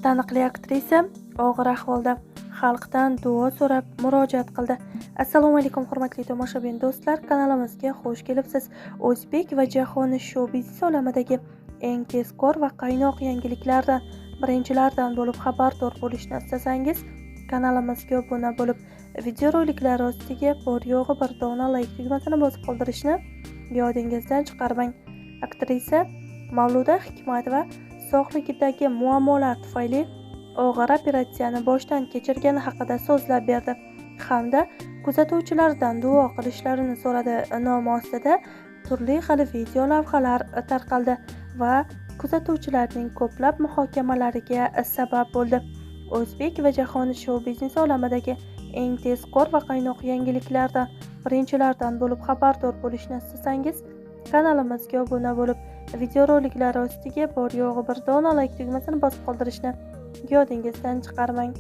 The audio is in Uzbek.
Taniqli aktrisa og'ir ahvolda, xalqdan duo so'rab murojaat qildi. Assalomu alaykum, hurmatli tomoshabin do'stlar, kanalimizga xush kelibsiz. O'zbek va jahon shou biznes olamidagi eng tezkor va qaynoq yangiliklardan birinchilardan bo'lib xabardor bo'lishni istasangiz, kanalimizga obuna bo'lib, videoroliklar ostiga bor yo'g'i bir dona layk tugmasini bosib qoldirishni yodingizdan chiqarmang. Aktrisa Mavluda Hikmatova sog'ligidagi muammolar tufayli og'ir operatsiyani boshdan kechirgani haqida so'zlab berdi hamda kuzatuvchilardan duo qilishlarini so'radi. Nomi ostida turli xil video lavhalar tarqaldi va kuzatuvchilarning ko'plab muhokamalariga sabab bo'ldi. O'zbek va jahon shou biznesi olamidagi eng tezkor va qaynoq yangiliklardan birinchilardan bo'lib xabardor bo'lishni istasangiz, kanalimizga obuna bo'lib, videoroliklar ostiga bor yo'g'i bir dona layk tugmasini bosib qoldirishni yodingizdan chiqarmang.